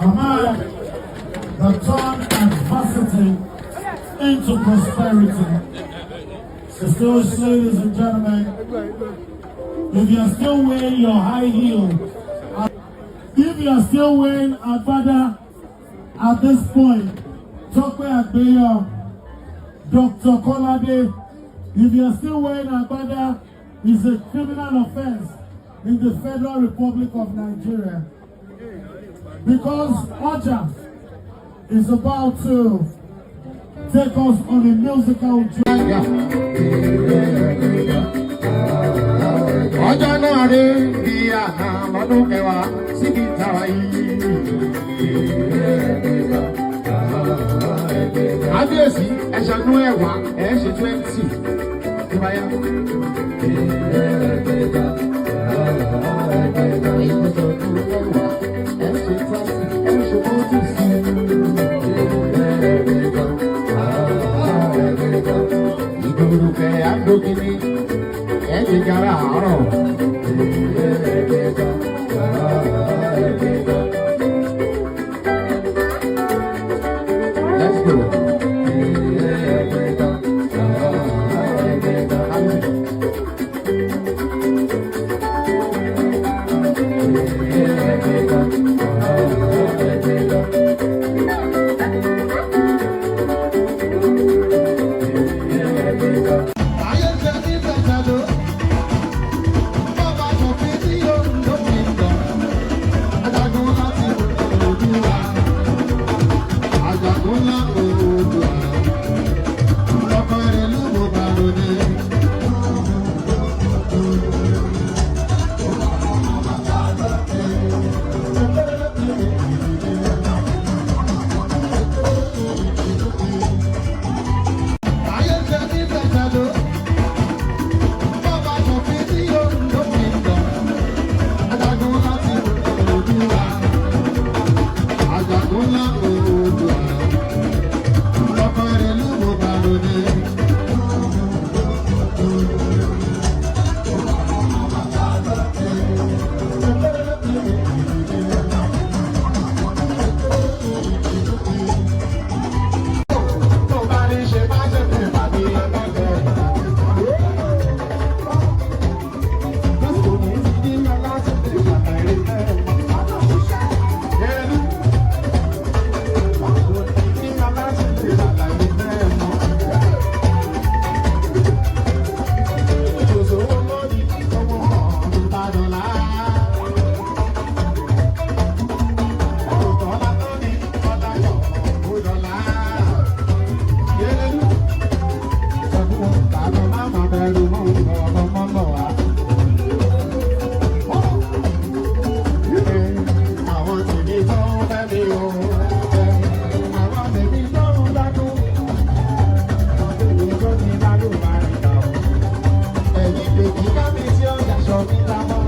A man that turned adversity into prosperity. Distinguished ladies and gentlemen, if you are still wearing your high heel, if you are still wearing agbada at this point, Tope Agbeyo, Dr. Kolade, if you are still wearing agbada, it's a criminal offense in the Federal Republic of Nigeria. Because Oja is about to take us on a musical journey. Ọjọ́ náà rí bí àná lọ́dún 10 síbi táwa yìí. Kábíyèsí, ẹ̀ṣẹ̀ nú ẹ̀wà ẹ̀ ṣe 20 tó bá yá. Ẹ̀ṣẹ̀ 10, ẹ̀ ṣe 30, ẹ̀ ṣe 40 sí i. Ìgbòròkè àdókìní ẹ̀ ṣe jára àárọ̀. Let's go. Ayé ń bẹ ní Tẹ̀sán-ló, bàbá kò fi ní Ondo Kingdom. Ajagun láti Oòduà, Ajagun ńlá Oòduà, ọkọ ìlú mo bá lóde. Ayé ń bẹ ní Tẹ̀sán-ló, bàbá kò fi ní Ondo Kingdom. Ajagun láti Oòduà, Ajagun ńlá Oòduà, ọkọ ìlú mo bá lóde. Tó bá ní ṣe má ṣe fún ìpàdé ẹgbẹ́. Àwọn tèmi tó ń fẹ́ mi o, àwọn tèmi tó ń dákú, ìjọ ti dánú máa ń gbà o. Ẹ̀yin bèbí ká mi tí ó yàṣọ mi lámọ́,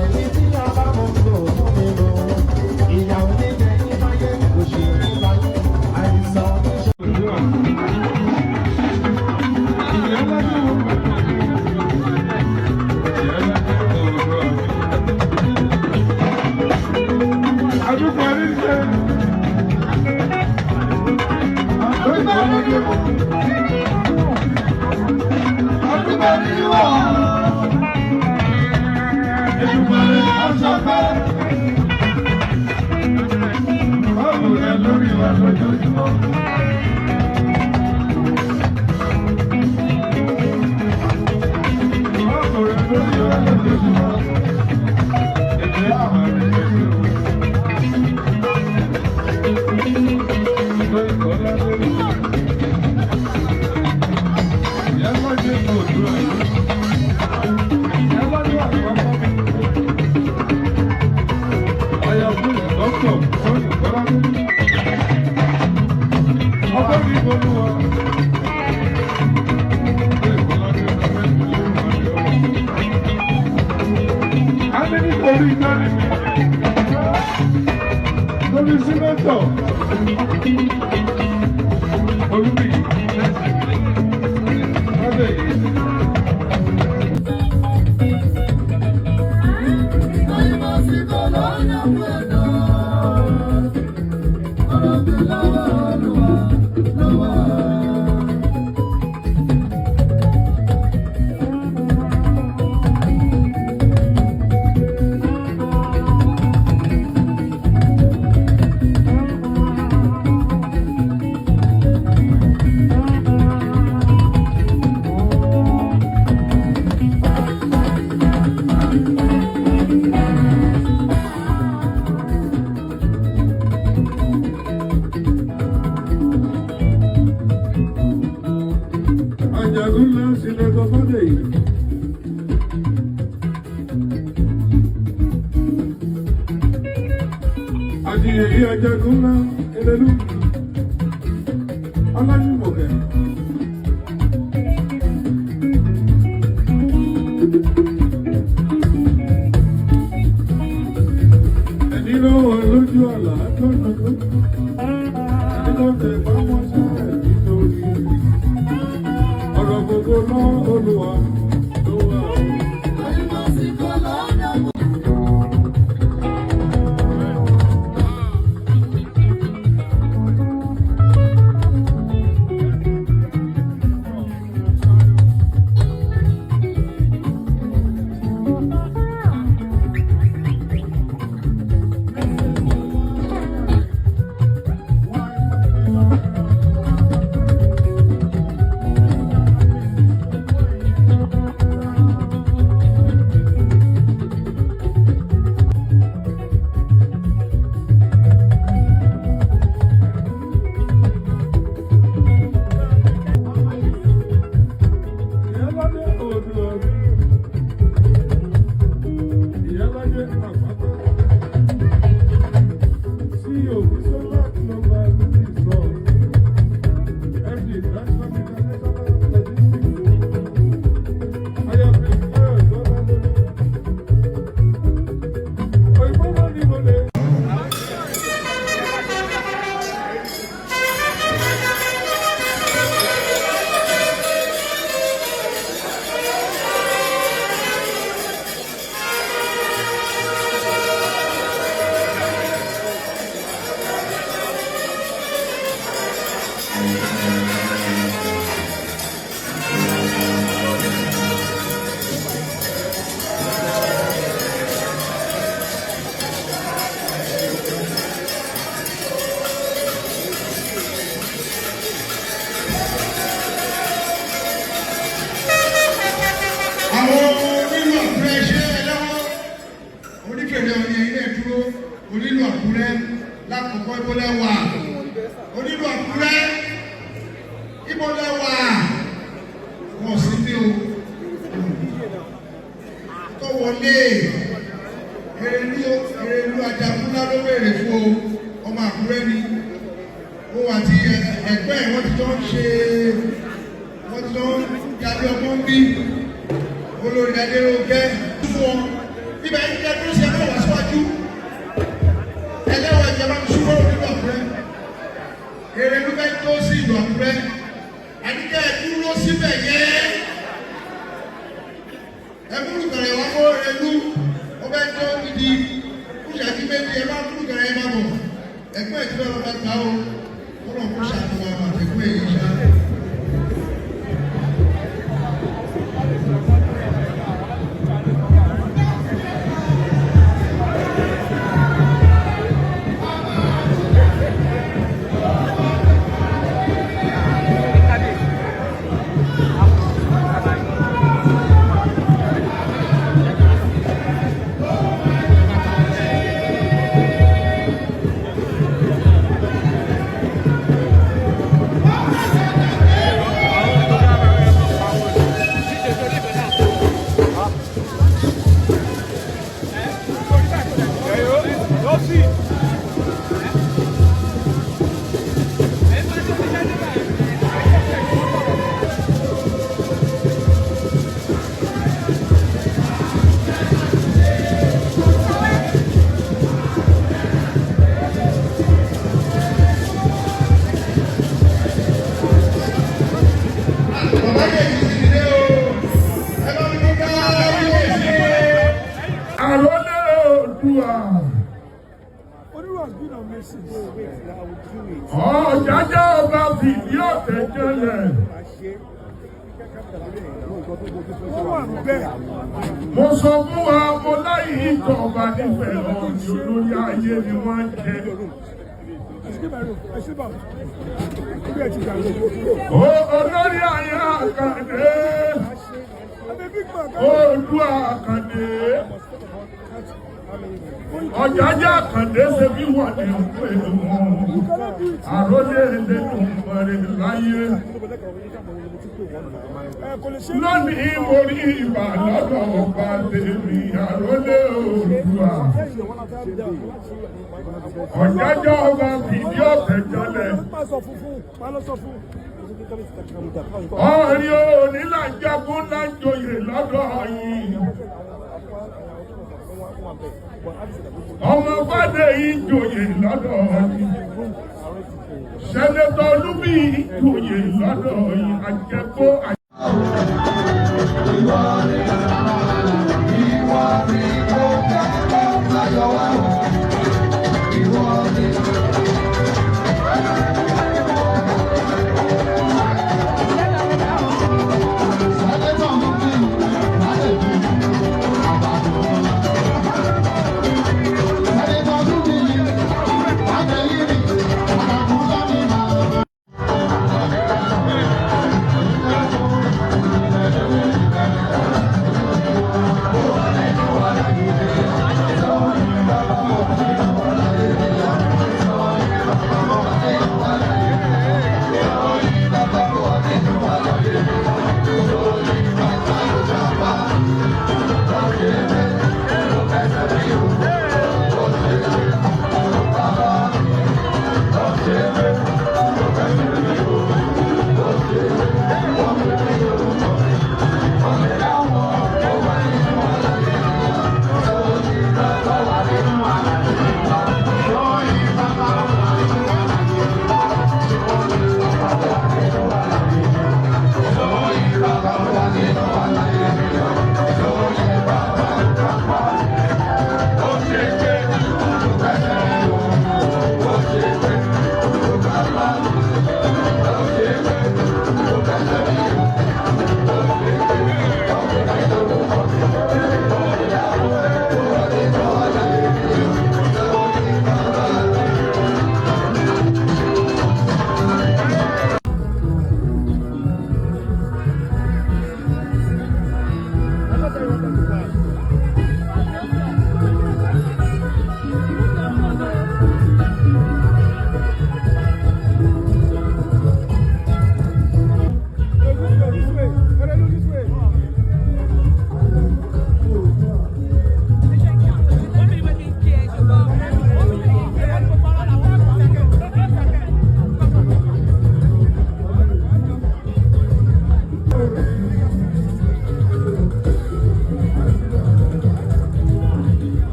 ẹ̀yin tí a bá mú lò fún mi lò. Ìyàwó ní jẹ́ ní báyé, òṣì ní báyé, àìsàn ní ṣe. Lórí wa lójoojúmọ́. Báwo rẹ lórí wa lójoojúmọ́? Ẹgbẹ́ ìgbà rẹ̀ lórí o. Ìkọ́lá lórí. Ìyá lọ́jọ́ ìlú òdúrà yìí. Ìyá lọ́jọ́ àkọ́kọ́ mi. Ọya fún ìdọ́kọ̀ fún ìkọ́lá lórí. Ọkọ mi bolúwa. Orí ìdáni mi. Lórí símẹ́ntọ̀. Olúbi. Lábẹ́ yìí. mi lọ́wọ́ Olúwa ló wà. Ajagunla Senator Fadeyi. Àti èyí Ajagunla Erelu. Ọlájúmọ̀kẹ́. Ẹni lọ́wọ́ lójú àlá tó nàkó. Ẹni tó tẹ̀ pamọ́ sáré nítorí ọ̀rọ̀ gbogbo lọ́wọ́ Olúwa ló wà. Àìmásìkò lọ́dọ̀ mọ́. Ìyáládé Oòduà mi. Ìyáládé Àpápá. CEO Bisola Global Resort. MD Transform International Logistics. Ayọ̀pẹ̀ Fáyọ̀ Dọ́lá lórí. Òyìnbó náà ní mo lè. Àwọn onílù Àkúrẹ́ ṣe é lọ́wọ́ onífèrè ọ̀yẹ́ ilé dúró. Onílù Àkúrẹ́ lákòókò, ìbólẹ̀ wà? Onílù Àkúrẹ́, ìbólẹ̀ wà? Wọ́n sì ní o tó wọlé. Erelu, Erelu Ajagunlá ló béèrè fún o. Ọmọ Àkúrẹ́ ni òun àti ẹgbẹ́ ẹ̀. Wọ́n ti jọ ń ṣe, wọ́n ti jọ ń jáde ọgbọ́n bí olórí Adéròǹkẹ́ fún wọn. Ibẹ̀ ń jẹ́ tó ṣe ẹgbẹ́ wá síwájú ẹlẹ́wọ̀n ìjọba mi súnmọ́ onílù Àkúrẹ́. Erelu fẹ́ tó sí ìlú Àkúrẹ́. Àdìgẹ́ dúró síbẹ̀ yẹ́ ẹkúrú kẹrẹ wá kó Erelu ó fẹ́ tó gidi kúṣàtí méjì. Ẹ bá kúrú kẹrẹ, ẹ má bọ̀. Ẹgbẹ́ ìtura bàbá gbà ó kó lọ́ọ́ kó ṣàtúwọ̀ àmàtẹ̀kùn èyí ṣá. Bàbá Ọ̀jájá ọba fìdí ọ̀tẹ̀ jẹlẹ̀. Mo sọ fún wa, mo láyé ìjọba nífẹ̀ẹ́ ọ̀nì, olórí ayé ni wọ́n ń jẹ. Olórí ayé Àkàndé, Oòduà Àkàndé, Ọ̀jájá Àkàndé, ṣe bí wọ́n ní pé wọn àrólé Elédùmarè láyé. Lónìí, mo rí ìbà lọ́dọ̀ ọba tèmi, àrólé Oòduà. Ọ̀jájá ọba fìdí ọ̀tẹ̀ jọlẹ̀. Ọ̀rí òní là ń jagun, là ń joyè lọ́dọ̀ yìí. Ọmọ fàdé yìí joyè lọ́dọ̀ yìí. Senator Olúbíyì joyè lọ́dọ̀ yìí. Àjẹkó. Ìwọ ni, ìwọ ni mo fẹ́ kó láyọ̀ wá o. Ìwọ ni. Sẹ́lẹ̀tọ̀ ló bí Adébí Àbàdàn. Sẹ́lẹ̀tọ̀ ló bí Adéyìnbí Àbàkùnlá mi máa.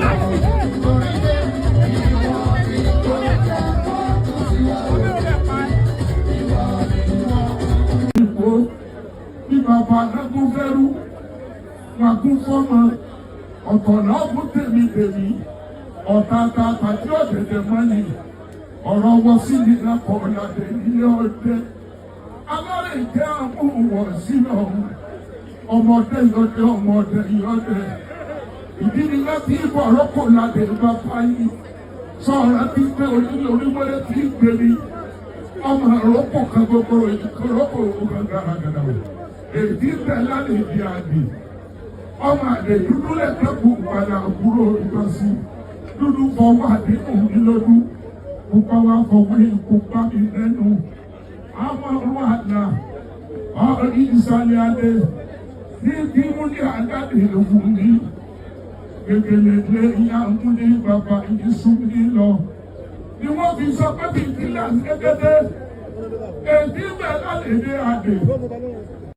Torí pé ìwọ ni ó jẹ́ kó tún sí wa. Ìwọ ni wọ́n. Ipò bí bàbá adágún fẹ́rú wọn kún fọ́mọ ọ̀tọ̀ lọ́gùn tèmi tèmi ọ̀tá tàtà tí ọ̀dẹ̀dẹ̀ mọ́ni ọ̀rọ̀ wọ sí ní lápọ̀ ọ̀làdẹ̀ ilé ọdẹ alárè jẹ́ àmúhùwọ̀ sínú ọ̀hún ọmọdé yọdẹ ọmọdé yọdẹ ìdí ni láti ibọ̀ rọ́pò ládé bàbá yìí sọ̀rọ̀ ti gbé onílé oníwẹ́rẹ́ tí ń gbé ni ọmọ rọ́pò kan gbogbo rọ́pò kan gàràgàrà èdè bẹ́ẹ̀ lálẹ́ di àdè ọmọ àdè dúdú lẹ́tẹ̀kù padà kúrò ìjọsí dúdú fọwọ́ àdínkù mi lójú pupa wá fọwọ́ ikú pa mi lẹ́nu àwọn ọ̀rọ̀ àná ọ̀rí ìsàlẹ̀ adé ní kí mú ní àdáde ewu mi gègèlè lé ìyá mú ní bàbá ìsún mi lọ ni wọ́n fi sọ pé bìtìlá gẹ́gẹ́dẹ́ èdè bẹ́ẹ̀ lálẹ́ dé àdè.